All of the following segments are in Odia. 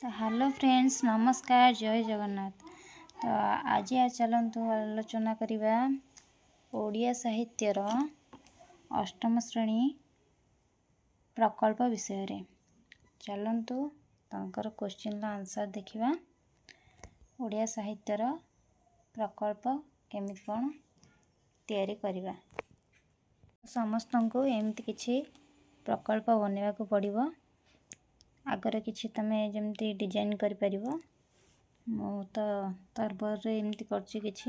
ତ ହ୍ୟାଲୋ ଫ୍ରେଣ୍ଡସ୍, ନମସ୍କାର, ଜୟ ଜଗନ୍ନାଥ। ତ ଆଜି ଚାଲନ୍ତୁ ଆଲୋଚନା କରିବା ଓଡ଼ିଆ ସାହିତ୍ୟର ଅଷ୍ଟମ ଶ୍ରେଣୀ ପ୍ରକଳ୍ପ ବିଷୟରେ। ଚାଲନ୍ତୁ ତାଙ୍କର କୋଶ୍ଚିନ୍ର ଆନ୍ସର୍ ଦେଖିବା। ଓଡ଼ିଆ ସାହିତ୍ୟର ପ୍ରକଳ୍ପ କେମିତି କ'ଣ ତିଆରି କରିବା? ସମସ୍ତଙ୍କୁ ଏମିତି କିଛି ପ୍ରକଳ୍ପ ବନେଇବାକୁ ପଡ଼ିବ। ଆଗରେ କିଛି ତୁମେ ଯେମିତି ଡିଜାଇନ୍ କରିପାରିବ। ମୁଁ ତ ତରବରରେ ଏମିତି କରିଛି, କିଛି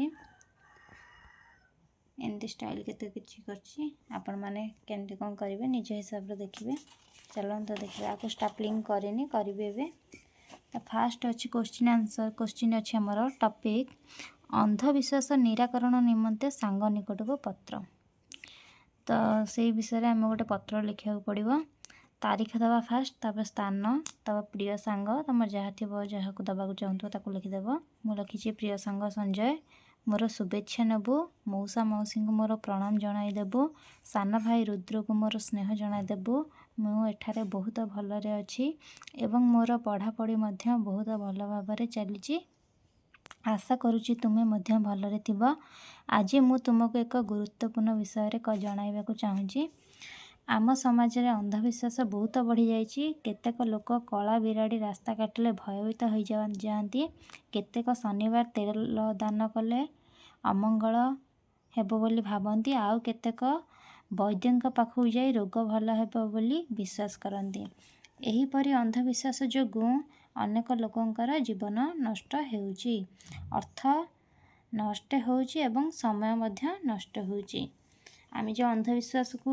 ଏମିତି ଷ୍ଟାଇଲ୍ କେତେ କିଛି କରିଛି। ଆପଣମାନେ କେମିତି କ'ଣ କରିବେ ନିଜ ହିସାବରେ ଦେଖିବେ। ଚାଲନ୍ତୁ ଦେଖିବା। ଆକୁ ଷ୍ଟାପ୍ଲିଂ କରିନି, କରିବି ଏବେ। ତ ଫାଷ୍ଟ ଅଛି କୋଶ୍ଚିନ୍ ଆନ୍ସର୍। କୋଶ୍ଚିନ୍ ଅଛି ଆମର ଟପିକ୍ ଅନ୍ଧବିଶ୍ୱାସ ନିରାକରଣ ନିମନ୍ତେ ସାଙ୍ଗ ନିକଟକୁ ପତ୍ର। ତ ସେଇ ବିଷୟରେ ଆମେ ଗୋଟେ ପତ୍ର ଲେଖିବାକୁ ପଡ଼ିବ। ତାରିଖ ଦେବା ଫାଷ୍ଟ, ତାପରେ ସ୍ଥାନ, ତାପରେ ପ୍ରିୟ ସାଙ୍ଗ, ତୁମର ଯାହା ଥିବ, ଯାହାକୁ ଦେବାକୁ ଚାହୁଁଥିବ ତାକୁ ଲେଖିଦେବ। ମୁଁ ଲେଖିଛି, ପ୍ରିୟ ସାଙ୍ଗ ସଞ୍ଜୟ, ମୋର ଶୁଭେଚ୍ଛା ନେବୁ। ମଉସା ମାଉସୀଙ୍କୁ ମୋର ପ୍ରଣାମ ଜଣାଇଦେବୁ। ସାନ ଭାଇ ରୁଦ୍ରକୁ ମୋର ସ୍ନେହ ଜଣାଇଦେବୁ। ମୁଁ ଏଠାରେ ବହୁତ ଭଲରେ ଅଛି ଏବଂ ମୋର ପଢ଼ାପଢ଼ି ମଧ୍ୟ ବହୁତ ଭଲ ଭାବରେ ଚାଲିଛି। ଆଶା କରୁଛି ତୁମେ ମଧ୍ୟ ଭଲରେ ଥିବ। ଆଜି ମୁଁ ତୁମକୁ ଏକ ଗୁରୁତ୍ୱପୂର୍ଣ୍ଣ ବିଷୟରେ ଜଣାଇବାକୁ ଚାହୁଁଛି। ଆମ ସମାଜରେ ଅନ୍ଧବିଶ୍ୱାସ ବହୁତ ବଢ଼ିଯାଇଛି। କେତେକ ଲୋକ କଳା ବିରାଡ଼ି ରାସ୍ତା କାଟିଲେ ଭୟଭୀତ ହୋଇଯାଆନ୍ତି। କେତେକ ଶନିବାର ତେଲ ଦାନ କଲେ ଅମଙ୍ଗଳ ହେବ ବୋଲି ଭାବନ୍ତି। ଆଉ କେତେକ ବୈଦ୍ୟଙ୍କ ପାଖକୁ ଯାଇ ରୋଗ ଭଲ ହେବ ବୋଲି ବିଶ୍ୱାସ କରନ୍ତି। ଏହିପରି ଅନ୍ଧବିଶ୍ୱାସ ଯୋଗୁଁ ଅନେକ ଲୋକଙ୍କର ଜୀବନ ନଷ୍ଟ ହେଉଛି, ଅର୍ଥ ନଷ୍ଟ ହେଉଛି ଏବଂ ସମୟ ମଧ୍ୟ ନଷ୍ଟ ହେଉଛି। ଆମେ ଯେଉଁ ଅନ୍ଧବିଶ୍ୱାସକୁ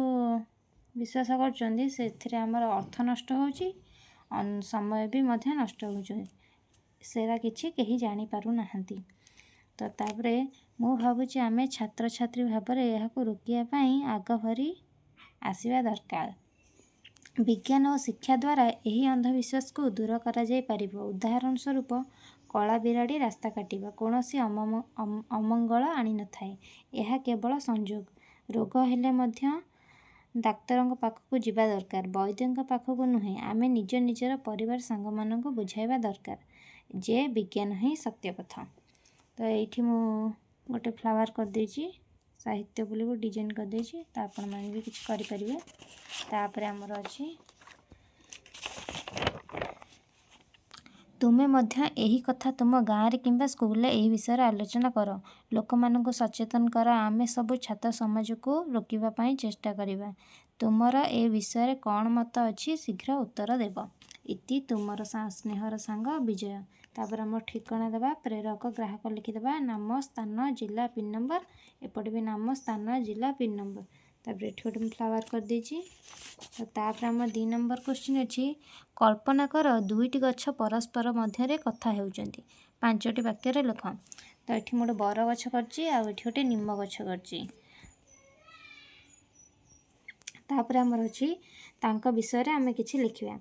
ବିଶ୍ୱାସ କରୁଛନ୍ତି, ସେଥିରେ ଆମର ଅର୍ଥ ନଷ୍ଟ ହେଉଛି, ସମୟ ବି ମଧ୍ୟ ନଷ୍ଟ ହେଉଛି। ସେରା କିଛି କେହି ଜାଣିପାରୁନାହାନ୍ତି। ତ ତାପରେ ମୁଁ ଭାବୁଛି ଆମେ ଛାତ୍ରଛାତ୍ରୀ ଭାବରେ ଏହାକୁ ରୋକିବା ପାଇଁ ଆଗଭରି ଆସିବା ଦରକାର। ବିଜ୍ଞାନ ଓ ଶିକ୍ଷା ଦ୍ୱାରା ଏହି ଅନ୍ଧବିଶ୍ୱାସକୁ ଦୂର କରାଯାଇପାରିବ। ଉଦାହରଣ ସ୍ୱରୂପ, କଳା ବିରାଡ଼ି ରାସ୍ତା କାଟିବା କୌଣସି ଅମଙ୍ଗଳ ଆଣିନଥାଏ। ଏହା କେବଳ ସଂଯୋଗ। ରୋଗ ହେଲେ ମଧ୍ୟ ଡାକ୍ତରଙ୍କ ପାଖକୁ ଯିବା ଦରକାର, ବୈଦ୍ୟଙ୍କ ପାଖକୁ ନୁହେଁ। ଆମେ ନିଜ ନିଜର ପରିବାର, ସାଙ୍ଗମାନଙ୍କୁ ବୁଝାଇବା ଦରକାର ଯେ ବିଜ୍ଞାନ ହିଁ ସତ୍ୟପଥ। ତ ଏଇଠି ମୁଁ ଗୋଟେ ଫ୍ଲାୱାର କରିଦେଇଛି, ସାହିତ୍ୟ ବୋଲି ଗୋଟେ ଡିଜାଇନ୍ କରିଦେଇଛି। ତ ଆପଣମାନେ ବି କିଛି କରିପାରିବେ। ତାପରେ ଆମର ଅଛି, ତୁମେ ମଧ୍ୟ ଏହି କଥା ତୁମ ଗାଁରେ କିମ୍ବା ସ୍କୁଲରେ ଏହି ବିଷୟରେ ଆଲୋଚନା କର। ଲୋକମାନଙ୍କୁ ସଚେତନ କର। ଆମେ ସବୁ ଛାତ୍ର ସମାଜକୁ ରୋକିବା ପାଇଁ ଚେଷ୍ଟା କରିବା। ତୁମର ଏ ବିଷୟରେ କ'ଣ ମତ ଅଛି? ଶୀଘ୍ର ଉତ୍ତର ଦେବ। ଇତି, ତୁମର ସ୍ନେହର ସାଙ୍ଗ ବିଜୟ। ତାପରେ ଆମର ଠିକଣା ଦେବା, ପ୍ରେରକ, ଗ୍ରାହକ ଲେଖିଦେବା, ନାମ, ସ୍ଥାନ, ଜିଲ୍ଲା, ପିନ୍ ନମ୍ବର। ଏପଟେ ବି ନାମ, ସ୍ଥାନ, ଜିଲ୍ଲା, ପିନ୍ ନମ୍ବର। ତାପରେ ଏଠି ଗୋଟେ ମୁଁ ଫ୍ଲାୱାର କରିଦେଇଛି। ତ ତାପରେ ଆମର 2 ନମ୍ବର କୋଶ୍ଚିନ୍ ଅଛି, କଳ୍ପନା କର ଦୁଇଟି ଗଛ ପରସ୍ପର ମଧ୍ୟରେ କଥା ହେଉଛନ୍ତି, 5ଟି ବାକ୍ୟରେ ଲେଖ। ତ ଏଠି ମୁଁ ଗୋଟେ ବର ଗଛ କରିଛି ଆଉ ଏଠି ଗୋଟେ ନିମ ଗଛ କରିଛି। ତାପରେ ଆମର ଅଛି ତାଙ୍କ ବିଷୟରେ ଆମେ କିଛି ଲେଖିବା।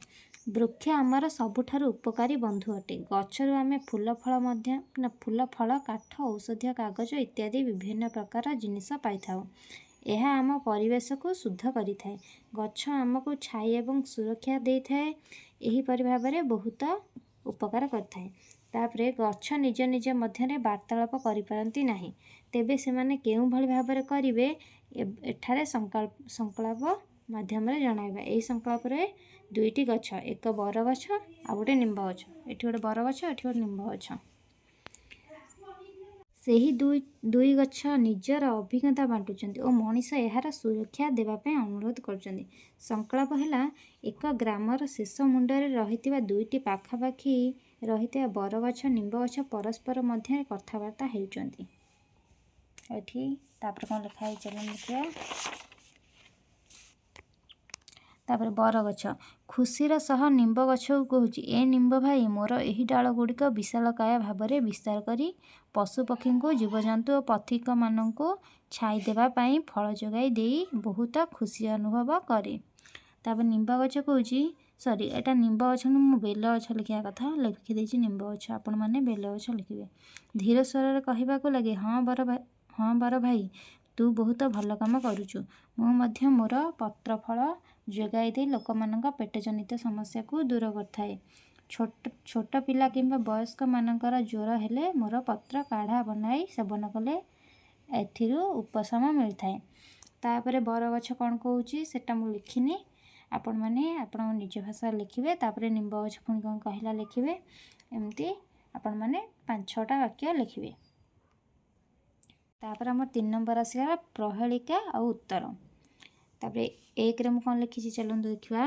ବୃକ୍ଷ ଆମର ସବୁଠାରୁ ଉପକାରୀ ବନ୍ଧୁ ଅଟେ। ଗଛରୁ ଆମେ ଫୁଲ ଫଳ ମଧ୍ୟ ନା ଫୁଲ, ଫଳ, କାଠ, ଔଷଧୀୟ, କାଗଜ ଇତ୍ୟାଦି ବିଭିନ୍ନ ପ୍ରକାର ଜିନିଷ ପାଇଥାଉ। ଏହା ଆମ ପରିବେଶକୁ ଶୁଦ୍ଧ କରିଥାଏ। ଗଛ ଆମକୁ ଛାଇ ଏବଂ ସୁରକ୍ଷା ଦେଇଥାଏ। ଏହିପରି ଭାବରେ ବହୁତ ଉପକାର କରିଥାଏ। ତାପରେ ଗଛ ନିଜ ନିଜ ମଧ୍ୟରେ ବାର୍ତ୍ତାଳାପ କରିପାରନ୍ତି ନାହିଁ। ତେବେ ସେମାନେ କେଉଁଭଳି ଭାବରେ କରିବେ? ଏଠାରେ ସଂକଳ୍ପ ମାଧ୍ୟମରେ ଜଣାଇବା। ଏହି ସଂକଳ୍ପରେ ଦୁଇଟି ଗଛ, ଏକ ବରଗଛ ଆଉ ଗୋଟେ ନିମ୍ବ ଗଛ। ଏଠି ଗୋଟେ ବରଗଛ, ଏଠି ଗୋଟେ ନିମ୍ବ ଗଛ। ସେହି ଦୁଇ ଗଛ ନିଜର ଅଭିଜ୍ଞତା ବାଣ୍ଟୁଛନ୍ତି ଓ ମଣିଷ ଏହାର ସୁରକ୍ଷା ଦେବା ପାଇଁ ଅନୁରୋଧ କରୁଛନ୍ତି। ସଂକଳ୍ପ ହେଲା, ଏକ ଗ୍ରାମର ଶେଷ ମୁଣ୍ଡରେ ରହିଥିବା ଦୁଇଟି ପାଖାପାଖି ରହିଥିବା ବରଗଛ, ନିମ୍ବ ଗଛ ପରସ୍ପର ମଧ୍ୟରେ କଥାବାର୍ତ୍ତା ହେଉଛନ୍ତି। ଏଠି ତାପରେ କ'ଣ ଲେଖା ହେଇଛି ଚାଲନ୍ତୁ ଦେଖିବା। ତାପରେ ବରଗଛ ଖୁସିର ସହ ନିମ୍ବ ଗଛକୁ କହୁଛି, ଏ ନିମ୍ବ ଭାଇ, ମୋର ଏହି ଡାଳ ଗୁଡ଼ିକ ବିଶାଳକାୟ ଭାବରେ ବିସ୍ତାର କରି ପଶୁପକ୍ଷୀଙ୍କୁ, ଜୀବଜନ୍ତୁ ଓ ପଥିକମାନଙ୍କୁ ଛାଇ ଦେବା ପାଇଁ, ଫଳ ଯୋଗାଇ ଦେଇ ବହୁତ ଖୁସି ଅନୁଭବ କରେ। ତାପରେ ନିମ୍ବ ଗଛ କହୁଛି, ସରି, ଏଇଟା ନିମ୍ବ ଗଛ ନୁହେଁ, ମୁଁ ବେଲ ଗଛ ଲେଖିବା କଥା, ଲେଖିଦେଇଛି ନିମ୍ବ ଗଛ। ଆପଣମାନେ ବେଲ ଗଛ ଲେଖିବେ। ଧୀର ସ୍ୱରରେ କହିବାକୁ ଲାଗେ, ହଁ ବର ଭାଇ, ହଁ ବର ଭାଇ, ତୁ ବହୁତ ଭଲ କାମ କରୁଛୁ। ମୁଁ ମଧ୍ୟ ମୋର ପତ୍ର ଫଳ ଯୋଗାଇ ଦେଇ ଲୋକମାନଙ୍କ ପେଟଜନିତ ସମସ୍ୟାକୁ ଦୂର କରିଥାଏ। ଛୋଟ ଛୋଟ ପିଲା କିମ୍ବା ବୟସ୍କମାନଙ୍କର ଜ୍ୱର ହେଲେ ମୋର ପତ୍ର କାଢ଼ା ବନାଇ ସେବନ କଲେ ଏଥିରୁ ଉପଶମ ମିଳିଥାଏ। ତାପରେ ବରଗଛ କ'ଣ କହୁଛି ସେଟା ମୁଁ ଲେଖିନି, ଆପଣମାନେ ଆପଣଙ୍କ ନିଜ ଭାଷାରେ ଲେଖିବେ। ତାପରେ ନିମ୍ବ ଗଛ ପୁଣି କ'ଣ କହିଲା ଲେଖିବେ। ଏମିତି ଆପଣମାନେ 5 6ଟା ବାକ୍ୟ ଲେଖିବେ। ତାପରେ ଆମର 3 ନମ୍ବର ଆସିଗଲା ପ୍ରହେଳିକା ଆଉ ଉତ୍ତର। ତାପରେ 1ରେ ମୁଁ କ'ଣ ଲେଖିଛି ଚାଲନ୍ତୁ ଦେଖିବା।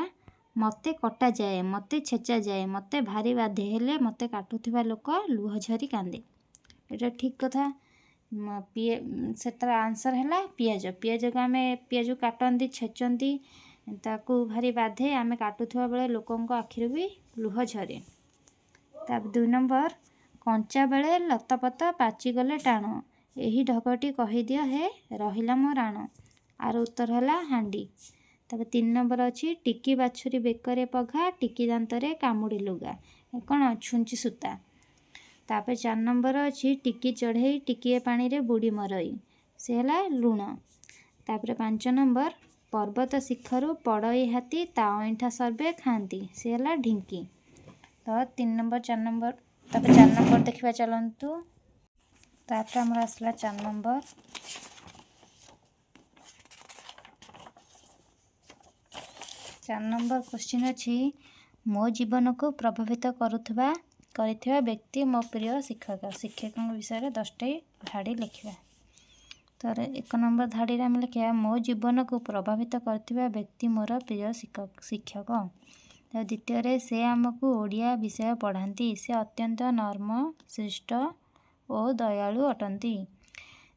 ମୋତେ କଟାଯାଏ, ମୋତେ ଛେଚାଯାଏ, ମୋତେ ଭାରି ବାଧେ, ହେଲେ ମୋତେ କାଟୁଥିବା ଲୋକ ଲୁହ ଝରି କାନ୍ଦେ। ଏଇଟା ଠିକ୍ କଥା। ସେଟାର ଆନ୍ସର୍ ହେଲା ପିଆଜ। ପିଆଜକୁ ଆମେ ପିଆଜକୁ କାଟନ୍ତି, ଛେଚନ୍ତି, ତାକୁ ଭାରି ବାଧେ। ଆମେ କାଟୁଥିବା ବେଳେ ଲୋକଙ୍କ ଆଖିରୁ ବି ଲୁହ ଝରେ। ତାପରେ 2 ନମ୍ବର, କଞ୍ଚା ବେଳେ ଲତପତ ପାଚିଗଲେ ଟାଣ, ଏହି ଢଗଟି କହିଦିଅ ହେ ରହିଲା ମୋ ରାଣ। ଆର ଉତ୍ତର ହେଲା ହାଣ୍ଡି। ତାପରେ 3 ନମ୍ବର ଅଛି, ଟିକି ବାଛୁରୀ ବେକରେ ପଘା, ଟିକି ଦାନ୍ତରେ କାମୁଡ଼ି ଲୁଗା, କ'ଣ ଛୁଞ୍ଚି ସୂତା। ତାପରେ 4 ନମ୍ବର ଅଛି, ଟିକି ଚଢ଼େଇ ଟିକିଏ ପାଣିରେ ବୁଡ଼ି ମରଇ, ସେ ହେଲା ଲୁଣ। ତାପରେ 5 ନମ୍ବର, ପର୍ବତ ଶିଖରୁ ପଡ଼ଇ ହାତୀ ତା ଅଇଁଠା ସର୍ବେ ଖାଆନ୍ତି, ସେ ହେଲା ଢିଙ୍କି। ତ 3 ନମ୍ବର 4 ନମ୍ବର, ତାପରେ 4 ନମ୍ବର ଦେଖିବା ଚାଲନ୍ତୁ। ତାପରେ ଆମର ଆସିଲା 4 ନମ୍ବର। 4 ନମ୍ବର କୋଶ୍ଚିନ୍ ଅଛି, ମୋ ଜୀବନକୁ ପ୍ରଭାବିତ କରିଥିବା ବ୍ୟକ୍ତି ମୋ ପ୍ରିୟ ଶିକ୍ଷକ। ଶିକ୍ଷକଙ୍କ ବିଷୟରେ 10ଟି ଧାଡ଼ି ଲେଖିବା। ତ 1 ନମ୍ବର ଧାଡ଼ିରେ ଆମେ ଲେଖିବା, ମୋ ଜୀବନକୁ ପ୍ରଭାବିତ କରିଥିବା ବ୍ୟକ୍ତି ମୋର ପ୍ରିୟ ଶିକ୍ଷକ। ତ ଦ୍ୱିତୀୟରେ, ସେ ଆମକୁ ଓଡ଼ିଆ ବିଷୟ ପଢ଼ାନ୍ତି, ସେ ଅତ୍ୟନ୍ତ ନର୍ମ, ଶିଷ୍ଟ ଓ ଦୟାଳୁ ଅଟନ୍ତି।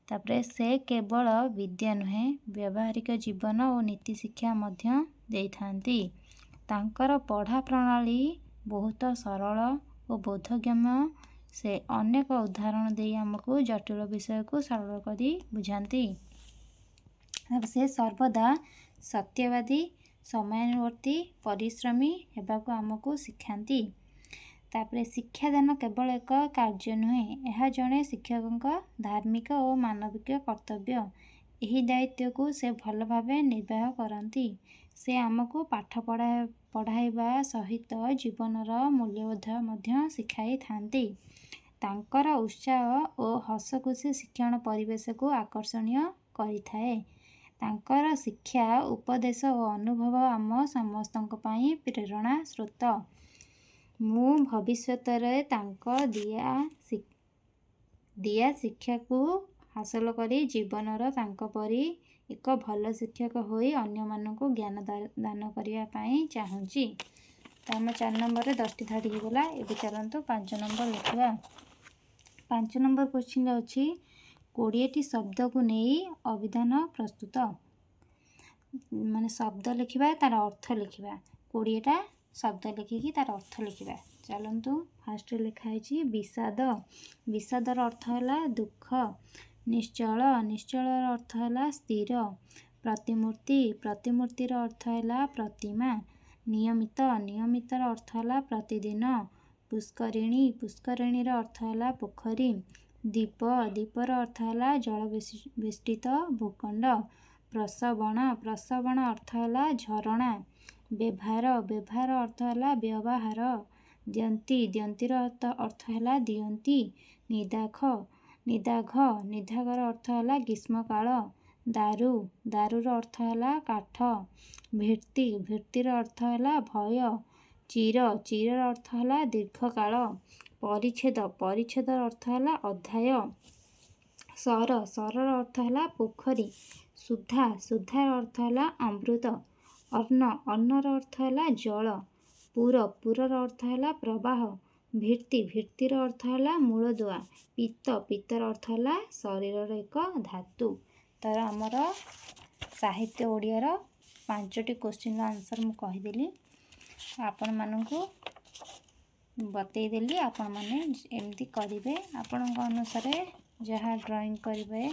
ତାପରେ ସେ କେବଳ ବିଦ୍ୟା ନୁହେଁ, ବ୍ୟବହାରିକ ଜୀବନ ଓ ନୀତି ଶିକ୍ଷା ମଧ୍ୟ ଦେଇଥାନ୍ତି। ତାଙ୍କର ପଢ଼ା ପ୍ରଣାଳୀ ବହୁତ ସରଳ ଓ ବୋଧଗମ୍ୟ। ସେ ଅନେକ ଉଦାହରଣ ଦେଇ ଆମକୁ ଜଟିଳ ବିଷୟକୁ ସରଳ କରି ବୁଝାନ୍ତି। ତାପରେ ସେ ସର୍ବଦା ସତ୍ୟବାଦୀ, ସମୟାନୁବର୍ତ୍ତୀ, ପରିଶ୍ରମୀ ହେବାକୁ ଆମକୁ ଶିଖାନ୍ତି। ତାପରେ ଶିକ୍ଷାଦାନ କେବଳ ଏକ କାର୍ଯ୍ୟ ନୁହେଁ, ଏହା ଜଣେ ଶିକ୍ଷକଙ୍କ ଧାର୍ମିକ ଓ ମାନବିକ କର୍ତ୍ତବ୍ୟ। ଏହି ଦାୟିତ୍ୱକୁ ସେ ଭଲ ଭାବେ ନିର୍ବାହ କରନ୍ତି। ସେ ଆମକୁ ପାଠ ପଢ଼ାଇବା ସହିତ ଜୀବନର ମୂଲ୍ୟବୋଧ ମଧ୍ୟ ଶିଖାଇଥାନ୍ତି। ତାଙ୍କର ଉତ୍ସାହ ଓ ହସଖୁସି ଶିକ୍ଷଣ ପରିବେଶକୁ ଆକର୍ଷଣୀୟ କରିଥାଏ। ତାଙ୍କର ଶିକ୍ଷା, ଉପଦେଶ ଓ ଅନୁଭବ ଆମ ସମସ୍ତଙ୍କ ପାଇଁ ପ୍ରେରଣା ସ୍ରୋତ। ମୁଁ ଭବିଷ୍ୟତରେ ତାଙ୍କ ଦିଆ ଶିକ୍ଷାକୁ ହାସଲ କରି ଜୀବନର ତାଙ୍କ ପରି ଏକ ଭଲ ଶିକ୍ଷକ ହୋଇ ଅନ୍ୟମାନଙ୍କୁ ଜ୍ଞାନ ଦାନ କରିବା ପାଇଁ ଚାହୁଁଛି। ତ ଆମ 4 ନମ୍ବରରେ 10ଟି ଧାଡ଼ି ହେଇଗଲା। ଏବେ ଚାଲନ୍ତୁ 5 ନମ୍ବର ଲେଖିବା। 5 ନମ୍ବର କୋଶ୍ଚିନ୍ରେ ଅଛି, 20ଟି ଶବ୍ଦକୁ ନେଇ ଅଭିଧାନ ପ୍ରସ୍ତୁତ। ମାନେ ଶବ୍ଦ ଲେଖିବା, ତାର ଅର୍ଥ ଲେଖିବା। 20ଟା ଶବ୍ଦ ଲେଖିକି ତାର ଅର୍ଥ ଲେଖିବା। ଚାଲନ୍ତୁ, ଫାଷ୍ଟରେ ଲେଖା ହେଇଛି ବିଷାଦ। ବିଷାଦର ଅର୍ଥ ହେଲା ଦୁଃଖ। ନିଶ୍ଚଳ, ନିଶ୍ଚଳର ଅର୍ଥ ହେଲା ସ୍ଥିର। ପ୍ରତିମୂର୍ତ୍ତି, ପ୍ରତିମୂର୍ତ୍ତିର ଅର୍ଥ ହେଲା ପ୍ରତିମା। ନିୟମିତ, ନିୟମିତର ଅର୍ଥ ହେଲା ପ୍ରତିଦିନ। ପୁଷ୍କରିଣୀ, ପୁଷ୍କରିଣୀର ଅର୍ଥ ହେଲା ପୋଖରୀ। ଦ୍ୱୀପ, ଦ୍ୱୀପର ଅର୍ଥ ହେଲା ଜଳ ବେଷ୍ଟିତ ଭୂଖଣ୍ଡ। ପ୍ରସବଣ, ପ୍ରସବଣ ଅର୍ଥ ହେଲା ଝରଣା। ବ୍ୟବହାର, ବ୍ୟବହାର ଅର୍ଥ ହେଲା ବ୍ୟବହାର। ଦ୍ୟନ୍ତି, ଦ୍ୟନ୍ତିର ଅର୍ଥ ହେଲା ଦିଅନ୍ତି। ନିଦାଘ, ନିଦାଘ, ନିଦାଘର ଅର୍ଥ ହେଲା ଗ୍ରୀଷ୍ମକାଳ। ଦାରୁ, ଦାରୁର ଅର୍ଥ ହେଲା କାଠ। ଭୀତି, ଭୀତିର ଅର୍ଥ ହେଲା ଭୟ। ଚିର, ଚିରର ଅର୍ଥ ହେଲା ଦୀର୍ଘକାଳ। ପରିଚ୍ଛେଦ, ପରିଚ୍ଛେଦର ଅର୍ଥ ହେଲା ଅଧ୍ୟାୟ। ସର, ସରର ଅର୍ଥ ହେଲା ପୋଖରୀ। ସୁଧା, ସୁଧାର ଅର୍ଥ ହେଲା ଅମୃତ। ଅନ୍ନ, ଅନ୍ନର ଅର୍ଥ ହେଲା ଜଳ। ପୁର, ପୁରର ଅର୍ଥ ହେଲା ପ୍ରବାହ। ଭିତ୍ତି, ଭିତ୍ତିର ଅର୍ଥ ହେଲା ମୂଳଦୁଆ। ପିତ୍ତ, ପିତ୍ତର ଅର୍ଥ ହେଲା ଶରୀରର ଏକ ଧାତୁ। ତ ଆମର ସାହିତ୍ୟ ଓଡ଼ିଆର 5ଟି କୋଶ୍ଚିନ୍ର ଆନ୍ସର୍ ମୁଁ କହିଦେଲି, ଆପଣମାନଙ୍କୁ ବତେଇଦେଲି। ଆପଣମାନେ ଏମିତି କରିବେ, ଆପଣଙ୍କ ଅନୁସାରେ ଯାହା ଡ୍ରଇଂ କରିବେ,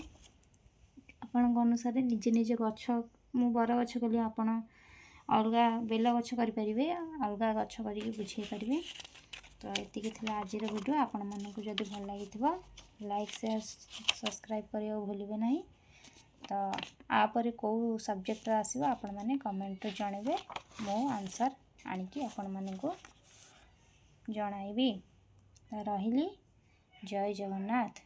ଆପଣଙ୍କ ଅନୁସାରେ ନିଜେ ନିଜେ ଗଛ। ମୁଁ ବରଗଛ କଲି, ଆପଣ ଅଲଗା ବେଲ ଗଛ କରିପାରିବେ, ଅଲଗା ଗଛ କରିକି ବୁଝେଇ ପାରିବେ। ତ ଏତିକି ଥିଲା ଆଜିର ଭିଡ଼ିଓ। ଆପଣମାନଙ୍କୁ ଯଦି ଭଲ ଲାଗିଥିବ, ଲାଇକ୍, ସେୟାର, ସବସ୍କ୍ରାଇବ୍ କରିବାକୁ ଭୁଲିବେ ନାହିଁ। ତ ଆ ପରେ କେଉଁ ସବଜେକ୍ଟର ଆସିବ ଆପଣମାନେ କମେଣ୍ଟରେ ଜଣାଇବେ, ମୁଁ ଆନ୍ସର୍ ଆଣିକି ଆପଣମାନଙ୍କୁ ଜଣାଇବି। ରହିଲି, ଜୟ ଜଗନ୍ନାଥ।